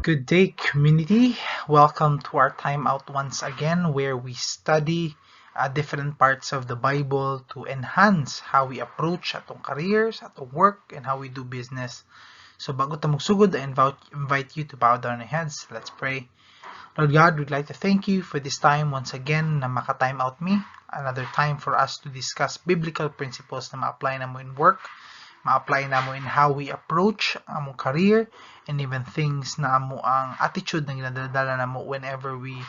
Good day, community. Welcome to our time out once again, where we study different parts of the Bible to enhance how we approach atong careers, atong work, and how we do business. So bago ta magsugod, I invite you to bow down your heads. Let's pray. Lord God, we'd like to thank you for this time once again na maka-time out mi. Another time for us to discuss biblical principles na ma-apply namo in work, ma-apply namo in how we approach among career, and even things na amo ang attitude na ginadala namo whenever we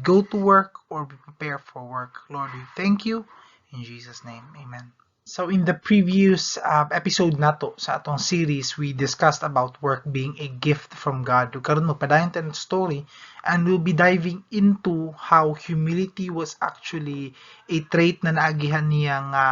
go to work or we prepare for work. Lord, we thank you. In Jesus' name, amen. So in the previous episode nato sa atong series, we discussed about work being a gift from God. Karon magpadayon ta story and we'll be diving into how humility was actually a trait na naagihan niya nga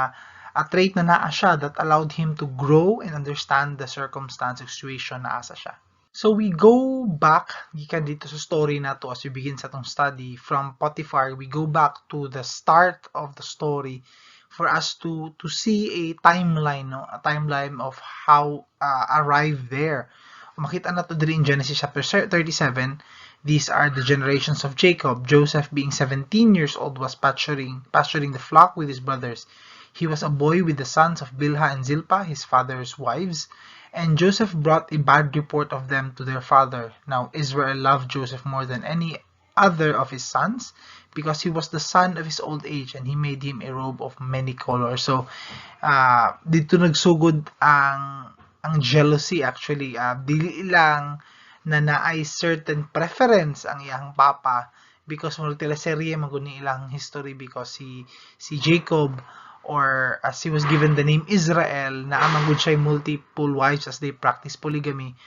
a trait na naa siya that allowed him to grow and understand the circumstance or situation na asa siya. So we go back gikan didto sa story nato as we begin sa atong study from Potiphar, we go back to the start of the story for us to see a timeline, no, a timeline of how arrived there. Makita nato diri in Genesis chapter 37. These are the generations of Jacob. Joseph, being 17 years old, was pasturing the flock with his brothers. He was a boy with the sons of Bilhah and Zilpah, his father's wives, and Joseph brought a bad report of them to their father. Now Israel loved Joseph more than any other of his sons, because he was the son of his old age, and he made him a robe of many colors. So, didto nagsugod ang jealousy actually. Dili lang na naay certain preference ang iyang papa because murag teleserye man gud ni ilang history because si Jacob, or as he was given the name Israel, naa man gud siya multiple wives as they practice polygamy.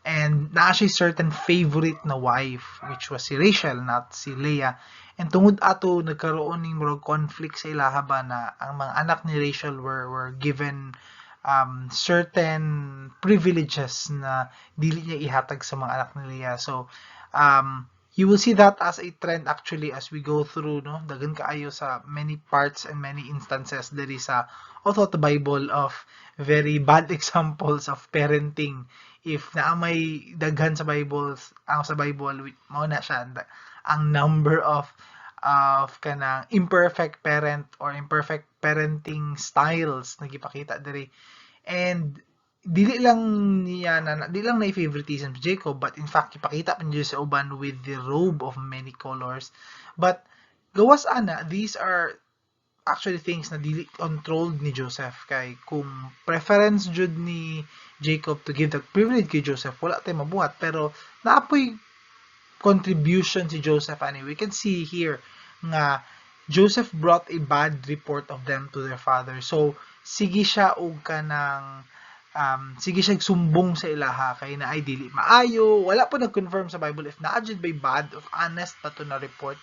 And naa siya certain favorite na wife, which was si Rachel, not si Leah. And tungod ato nagkaroon ning murag conflict sa ilaha ba na ang mga anak ni Rachel were given certain privileges na dili niya ihatag sa mga anak ni Leah. So you will see that as a trend actually as we go through, no, daghan kaayo sa many parts and many instances diri sa all throughout the Bible of very bad examples of parenting. If naa may daghan sa Bibles, ang sa Bible mao na siya ang number of kanang imperfect parent or imperfect parenting styles na gipakita diri. And dili lang niya na dili lang na favoritism si Jacob, but in fact ipakita pa niya sa uban with the robe of many colors. But gawas ana, these are actually things na dili controlled ni Joseph kay kung preference jud ni Jacob to give that privilege kay Joseph, wala tay mabuhat. Pero naa poy contribution si Joseph ani. We can see here nga Joseph brought a bad report of them to their father. So sige siya og kanang sige siya sumbong sa ilaha kay naay dili maayo. Wala po nag-confirm sa Bible if naa jud bay bad of honest pa to na report,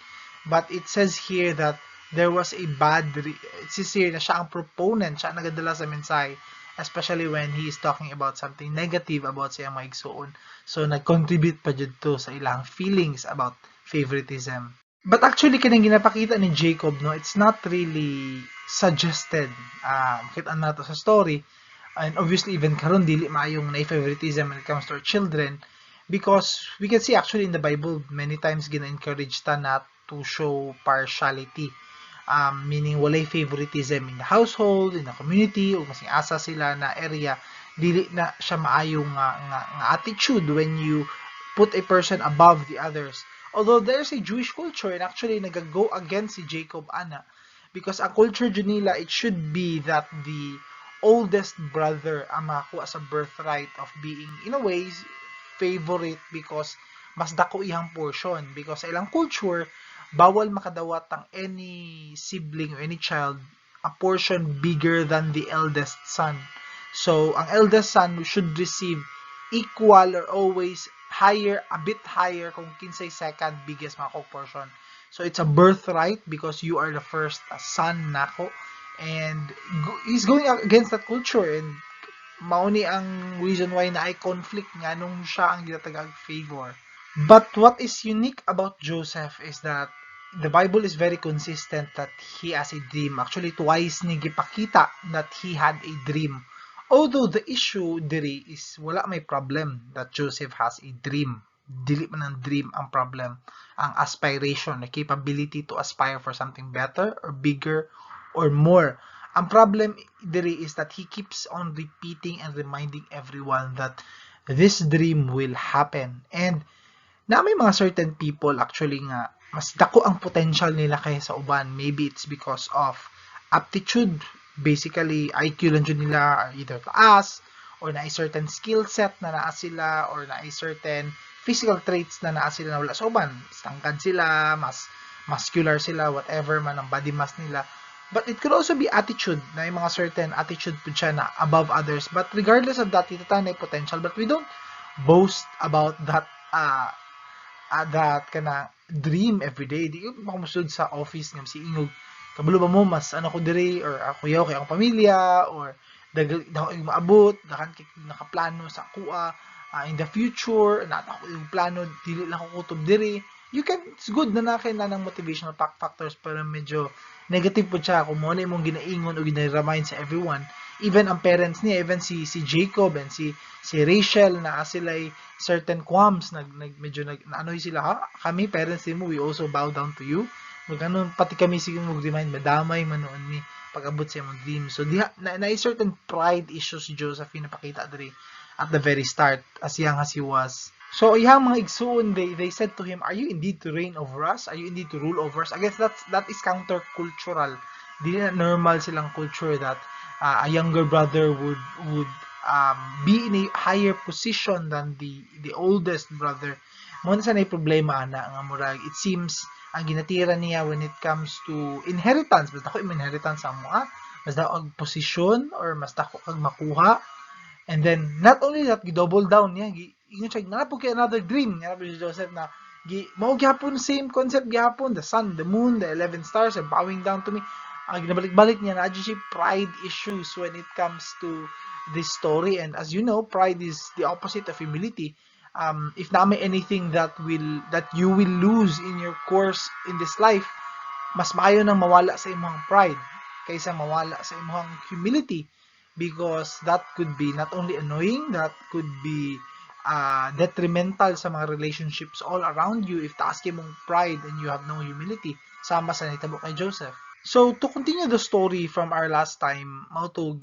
but it says here that there was a bad it says here na siya ang proponent, siya ang nagadala sa mensahe, especially when he is talking about something negative about sa iyang mga igsuon. So nag-contribute pa jud to sa ilang feelings about favoritism. But actually, kanang ginapakita ni Jacob, no, it's not really suggested. Kita nato sa story, and obviously even karon dili maayong na favoritism when it comes to our children, because we can see actually in the Bible many times gina-encourage ta not to show partiality, meaning walay favoritism in the household, in the community, o masing asa sila na area. Dili na siya maayong nga attitude when you put a person above the others. Although there's a Jewish culture, and actually nag-go against si Jacob ana, because ang culture jud nila, it should be that the oldest brother ang makakuha sa birthright of being in a way favorite because mas dako iyang portion, because sa ilang culture bawal makadawat ang any sibling or any child a portion bigger than the eldest son. So ang eldest son should receive equal or always higher, a bit higher kung kinsay second biggest makakuha portion. So it's a birthright because you are the first son nako, and he's going against that culture, and mao ni ang reason why naay conflict nganong siya ang ginatagag favor. But what is unique about Joseph is that the Bible is very consistent that he has a dream. Actually, twice ni gipakita that he had a dream. Although the issue diri is wala may problem that Joseph has a dream. Dili man ang dream ang problem. Ang aspiration, the capability to aspire for something better or bigger or more. Ang problem diri is that he keeps on repeating and reminding everyone that this dream will happen. And na may mga certain people actually nga mas dako ang potential nila kaysa sa uban. Maybe it's because of aptitude. Basically, IQ lang jud nila are either taas or na certain skill set na naa sila or na certain physical traits na naa sila na wala sa uban. Mas tangkad sila, mas muscular sila, whatever man ang body mass nila. But it could also be attitude, na yung mga certain attitude pud siya na above others. But regardless of that, ito tayo na potential. But we don't boast about that kana dream every day. Di ko makamusod sa office nga si ingog kabalo ba mo mas ano ko diri or ako yaw kay akong pamilya or dag dako yung maabot, daghan kay nakaplano sa kuha in the future na ako yung plano, dili lang ako kutob diri. You can, it's good na na kay na ng motivational factors, pero medyo negative po siya kung mo na imong ginaingon o gina-remind sa everyone, even ang parents niya, even si Jacob and si Rachel, na sila certain qualms, nag, nag medyo nag ano sila, ha, kami parents mo, we also bow down to you. Magano pati kami sige mag-remind, madamay man noon ni pag-abot sa imong dream. So diha na certain pride issues si Joseph napakita diri at the very start, as young as he was. So iyang mga igsuon, they said to him, "Are you indeed to reign over us? Are you indeed to rule over us?" I guess that is countercultural. Dili na normal silang culture that a younger brother would be in a higher position than the oldest brother. Mo na sa nay problema ana nga murag it seems ang ginatira niya when it comes to inheritance, mas dako inheritance sa amo, mas dako ang posisyon or mas dako kag makuha. And then not only that, gi-double down niya, gi ingon siya naa po kay another dream nga si Joseph na gi mao gyapon, same concept gyapon, the sun, the moon, the 11 stars are bowing down to me. Ang ginabalik-balik niya na siya pride issues when it comes to this story. And as you know, pride is the opposite of humility. If na may anything that you will lose in your course in this life, mas maayo nang mawala sa imong pride kaysa mawala sa imong humility, because that could be not only annoying, that could be detrimental sa mga relationships all around you if taas kay mong pride and you have no humility, sama sa nitabo kay Joseph. So to continue the story from our last time, mao to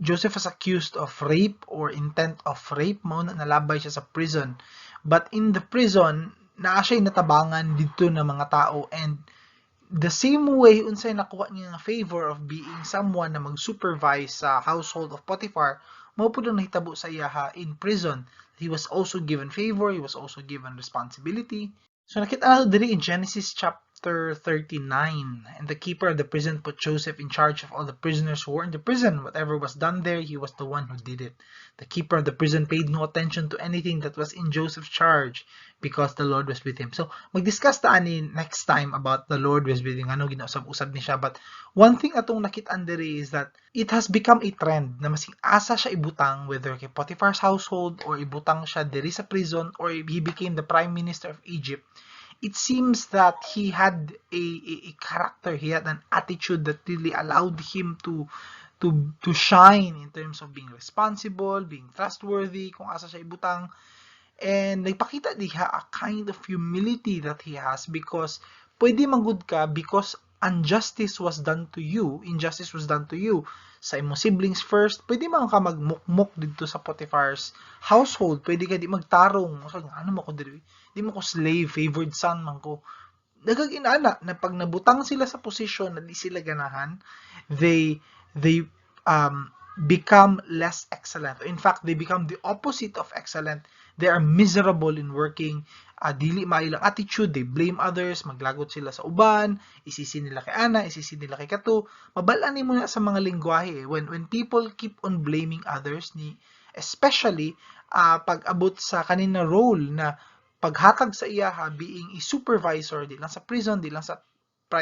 Joseph was accused of rape or intent of rape, mao na nalabay siya sa prison. But in the prison, naa siya natabangan dito na mga tao, and the same way unsay nakuha niya nga favor of being someone na mag-supervise sa household of Potiphar, mao pud ang nahitabo sa iyaha in prison. He was also given favor, he was also given responsibility. So nakita nato diri in Genesis chapter 39, "And the keeper of the prison put Joseph in charge of all the prisoners who were in the prison. Whatever was done there, he was the one who did it. The keeper of the prison paid no attention to anything that was in Joseph's charge because the Lord was with him." So mag-discuss ta ani next time about the Lord was with him, ano ginausab-usab ni siya. But one thing atong nakit-an diri is that it has become a trend na masing asa siya ibutang, whether kay Potiphar's household or ibutang siya diri sa prison or he became the prime minister of Egypt. It seems that he had a character, he had an attitude that really allowed him to shine in terms of being responsible, being trustworthy, kung asa siya ibutang. And nagpakita diha a kind of humility that he has, because pwede manggod ka because injustice was done to you, injustice was done to you sa imong siblings first, pwede man ka magmukmok dito sa Potiphar's household, pwede ka di magtarong, so, ano mo ko diri? Di mo ko slave, favored son man ko. Nagag inana na pag nabutang sila sa posisyon na di sila ganahan, they become less excellent. In fact, they become the opposite of excellent. They are miserable in working. Dili maayo ilang attitude, they blame others, maglagot sila sa uban, isisi nila kay ana, isisi nila kay kato. Mabal-an nimo na sa mga lingwahe eh. When people keep on blaming others ni especially pag-abot sa kanina role na paghatag sa iya ha, being a supervisor di lang sa prison, di lang sa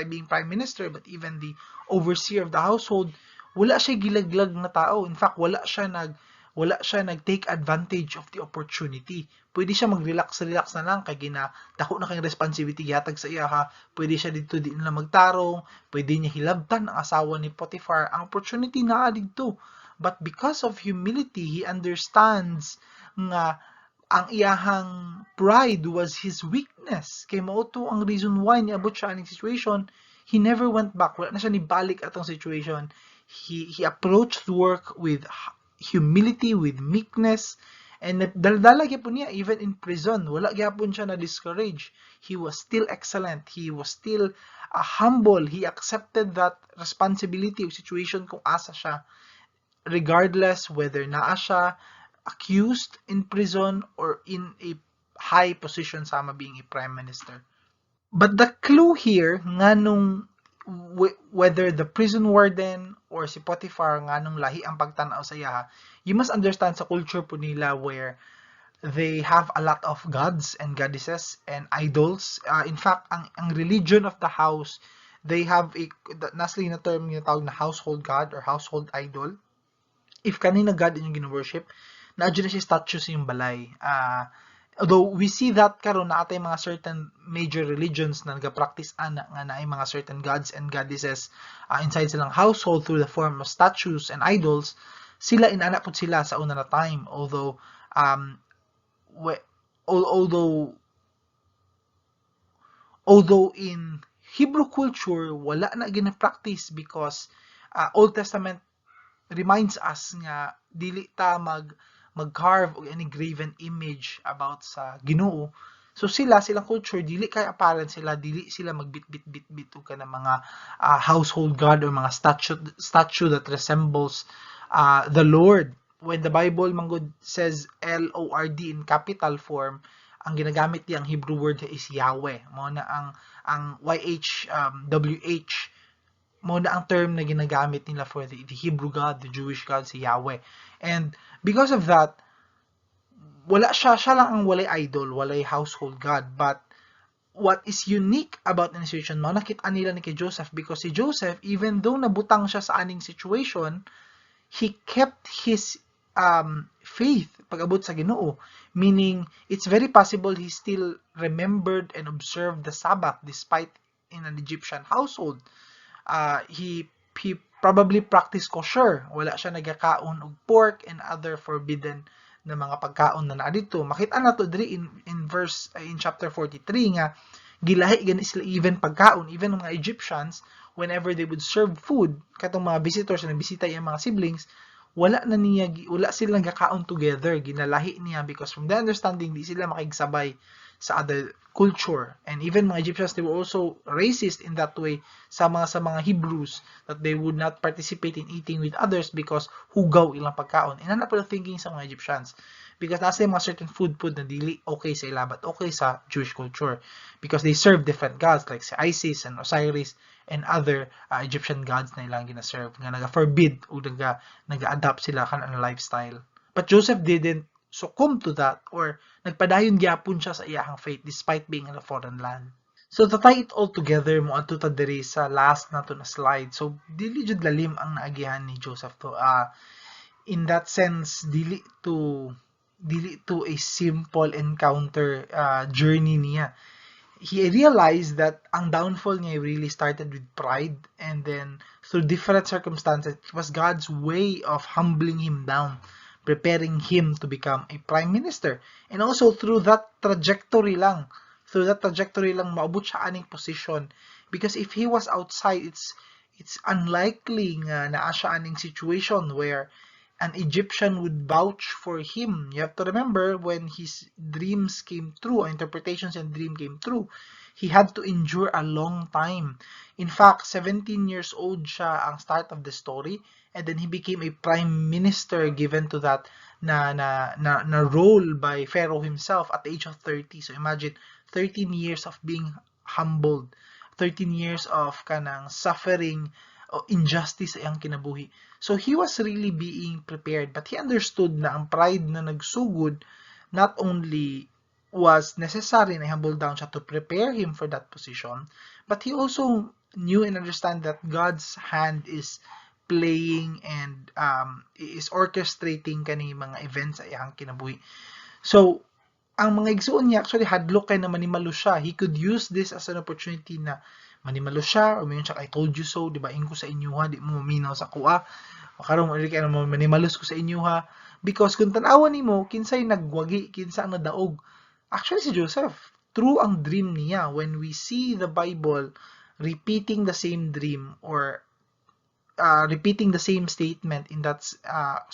being prime minister, but even the overseer of the household, wala siya gilaglag na tao. In fact, wala siya nag-take advantage of the opportunity. Pwede siya mag-relax-relax na lang kay gina dako na kay responsibility gihatag sa iya ha. Pwede siya dito di na magtarong, pwede niya hilabtan ang asawa ni Potiphar. Ang opportunity naa didto. But because of humility, he understands nga Ang iyahang pride was his weakness. Kay mao to ang reason why niabot siya aning situation. He never went back. Wala na siya nibalik atong situation. He approached work with humility, with meekness, and daldala gyapon niya even in prison. Wala gyapon siya na discourage. He was still excellent. He was still humble. He accepted that responsibility of situation kung asa siya, regardless whether naa siya accused in prison or in a high position sama being a prime minister. But the clue here, nganong whether the prison warden or si Potiphar, nganong lahi ang pagtan-aw sa iyaha, you must understand sa culture po nila where they have a lot of gods and goddesses and idols. In fact, ang religion of the house, they have a nasli na term nga tawag na household god or household idol. If kanina god inyong gina-worship, naa na siya statue sa inyong balay. Although we see that karon naa tay mga certain major religions na naga-practice ana nga naay mga certain gods and goddesses inside silang household through the form of statues and idols. Sila, inana pud sila sa una na time, although in Hebrew culture wala na gina-practice because Old Testament reminds us nga dili ta mag-carve og any graven image about sa Ginoo. So sila, silang culture, dili kay apparent sila, dili sila magbit-bit bit bit og kanang mga household god or mga statue that resembles the Lord. When the Bible manggod says LORD in capital form, ang ginagamit niyang Hebrew word is Yahweh. Mao na ang YH WH, mao na ang term na ginagamit nila for the Hebrew God, the Jewish God, si Yahweh. And because of that, wala siya, siya lang ang walay idol, walay household god. But what is unique about the situation, mao nakita nila ni kay Joseph, because si Joseph, even though nabutang siya sa aning situation, he kept his faith pag-abot sa Ginoo. Meaning, it's very possible he still remembered and observed the Sabbath despite in an Egyptian household. He probably practiced kosher. Wala siya nagakaon og pork and other forbidden na mga pagkaon na naa dito. Makita na to diri in verse in chapter 43 nga gilahi gani sila even pagkaon, even mga Egyptians, whenever they would serve food katong mga visitors na bisita iyang mga siblings, wala na niya, wala sila gakaon together, ginalahi niya because from the understanding di sila makigsabay sa other culture. And even mga Egyptians, they were also racist in that way sa mga Hebrews, that they would not participate in eating with others because hugaw ilang pagkaon. Inana po thinking sa mga Egyptians because nasa mga certain food pud na dili okay sa ila but okay sa Jewish culture because they serve different gods like si Isis and Osiris and other Egyptian gods na ilang gina-serve nga naga-forbid o naga-adapt sila kanang lifestyle. But Joseph didn't succumb to that or nagpadayon gyapon siya sa iyahang faith despite being in a foreign land. So to tie it all together, mo adto ta diri sa last nato na slide. So dili jud lalim ang naagihan ni Joseph to. In that sense, dili to a simple encounter journey niya. He realized that ang downfall niya really started with pride, and then through different circumstances, it was God's way of humbling him down, preparing him to become a prime minister. And also through that trajectory lang maabot siya aning position, because if he was outside, it's unlikely nga naa siya aning situation where an Egyptian would vouch for him. You have to remember, when his dreams came true, interpretations and dream came true, he had to endure a long time. In fact, 17 years old siya ang start of the story, and then he became a prime minister, given to that na role by Pharaoh himself at the age of 30. So imagine 13 years of being humbled, 13 years of kanang suffering o injustice sa iyang kinabuhi. So he was really being prepared, but he understood na ang pride na nagsugod not only was necessary na humble down siya to prepare him for that position, but he also knew and understand that God's hand is playing and is orchestrating kani mga events sa iyang kinabuhi. So, ang mga igsuon niya actually hadlok kay na manimalo siya. He could use this as an opportunity na manimalo siya or mayon siya, "I told you so, di ba? Ingon ko sa inyo ha, di mo maminaw sa akoa." Makaron mo kay mo manimalos ko sa inyo ha. Because kung tan-awan nimo kinsay nagwagi, kinsa ang nadaog. Actually, si Joseph, true ang dream niya. When we see the Bible repeating the same dream or repeating the same statement in that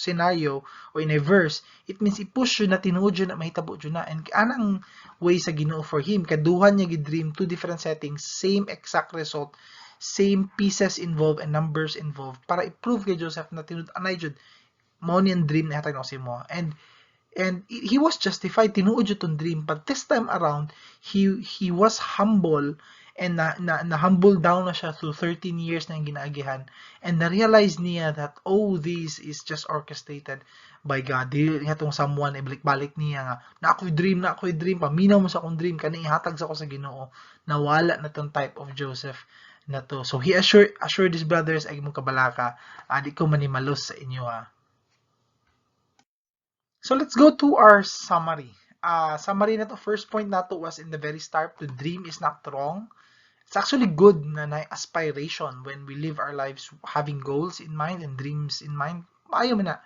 scenario or in a verse, it means i-push yun na tinuod yun na mahitabo yun na. And anang way sa Ginoo for him, kaduhan niya gi-dream, two different settings, same exact result, same pieces involved and numbers involved para i-prove kay Joseph na tinud anay jud mao ni ang dream na hatag sa imo. And he was justified, tinuod jud tong dream, but this time around he was humble and na humble down na siya through 13 years na ginaagihan and na-realize niya that, oh, this is just orchestrated by God. Dili niya tong someone ibalik-balik niya nga na ako'y dream, na ako'y dream, paminaw mo sa akong dream, kani ihatag sa ko sa Ginoo. Nawala na tong type of Joseph na to. So he assured his brothers, "Ay mong kabalaka, adi ko manimalos sa inyo ha." So let's go to our summary. Summary na to, first point nato was in the very start, the dream is not wrong. It's actually good na na aspiration when we live our lives having goals in mind and dreams in mind. Maayo man na.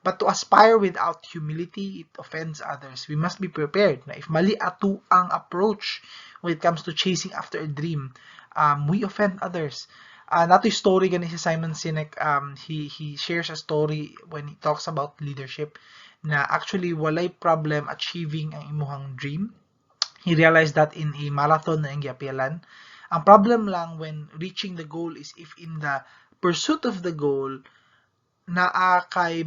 But to aspire without humility, it offends others. We must be prepared na if mali ato ang approach when it comes to chasing after a dream, we offend others. Nato story gani si Simon Sinek, he shares a story when he talks about leadership na actually walay problem achieving ang imuhang dream. He realized that in a marathon na iyang giapilan. Ang problem lang when reaching the goal is if in the pursuit of the goal, naa kay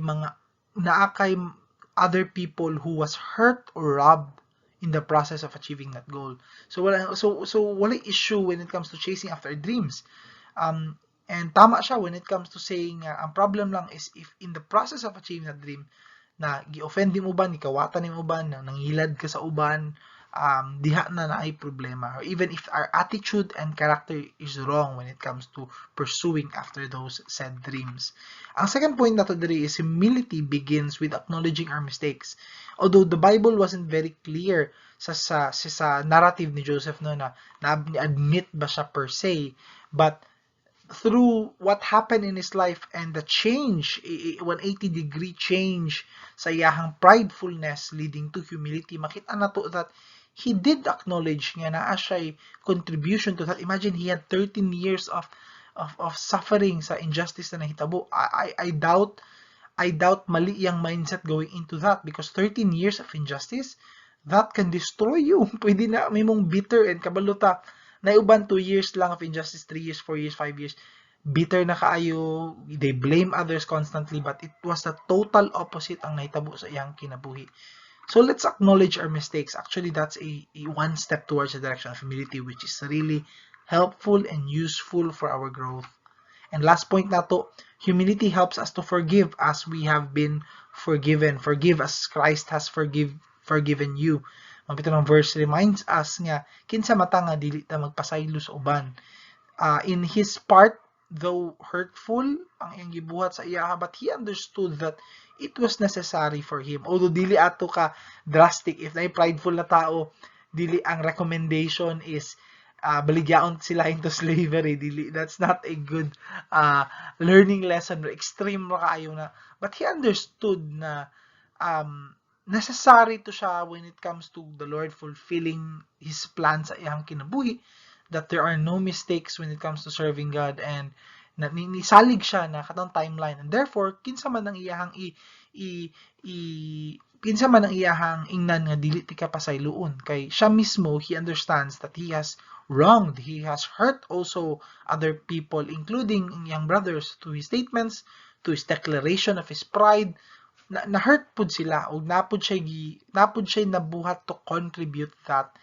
other people who was hurt or robbed in the process of achieving that goal. So wala issue when it comes to chasing after dreams. And tama siya when it comes to saying ang problem lang is if in the process of achieving that dream na gi-offend mo uban, gikawatan nimo uban, nang nangilad ka sa uban, diha na naay problema. Or even if our attitude and character is wrong when it comes to pursuing after those said dreams. Ang second point nato diri is humility begins with acknowledging our mistakes. Although the Bible wasn't very clear sa narrative ni Joseph, no, na admit ba siya per se, but through what happened in his life and the change, 180-degree change sa iyahang pridefulness leading to humility, makita nato that he did acknowledge nga naa siya contribution to that. Imagine, he had 13 years of suffering sa injustice na nahitabo. I doubt mali iyang mindset going into that because 13 years of injustice, that can destroy you. Pwede na may mong bitter and kabaluta na uban 2 years lang of injustice, 3 years, 4 years, 5 years, bitter na kaayo, they blame others constantly, but it was the total opposite ang nahitabo sa iyang kinabuhi. So let's acknowledge our mistakes. Actually, that's a one step towards the direction of humility, which is really helpful and useful for our growth. And last point nato, humility helps us to forgive as we have been forgiven. Forgive as Christ has forgiven you. Mapito ng verse reminds us nga kinsa mata nga dili ta magpasaylo sa uban. In his part, though hurtful ang iyang gibuhat sa iya, but he understood that it was necessary for him. Although dili ato ka drastic, if naay prideful na tao, dili ang recommendation is baligyaon sila into slavery. Dili, that's not a good learning lesson. Extreme ra kaayo na. But he understood na necessary to siya when it comes to the Lord fulfilling His plan sa iyang kinabuhi, that there are no mistakes when it comes to serving God, and na, nisalig siya na katong timeline, and therefore kinsa man ang iyahang ingnan nga dili ti ka pasayloon kay siya mismo, he understands that he has wronged, he has hurt also other people, including ang iyang brothers, to his statements, to his declaration of his pride. Na hurt pud sila ug napud siya nabuhat to contribute that.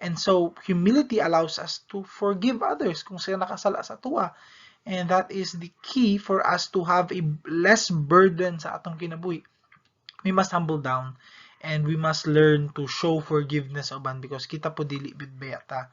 And so humility allows us to forgive others kung sila nakasala sa atoa, and that is the key for us to have a less burden sa atong kinabuhi. We must humble down and we must learn to show forgiveness sa uban because kita po dili bid ta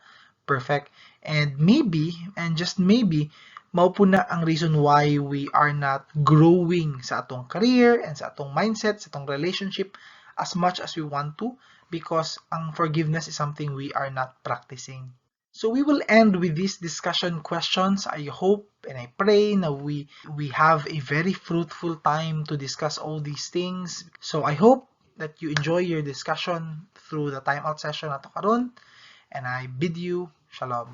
perfect. And maybe, and just maybe, mao po na ang reason why we are not growing sa atong career and sa atong mindset, sa atong relationship as much as we want to, because ang forgiveness is something we are not practicing. So we will end with these discussion questions. I hope and I pray na we have a very fruitful time to discuss all these things. So I hope that you enjoy your discussion through the timeout session nato karon, and I bid you shalom.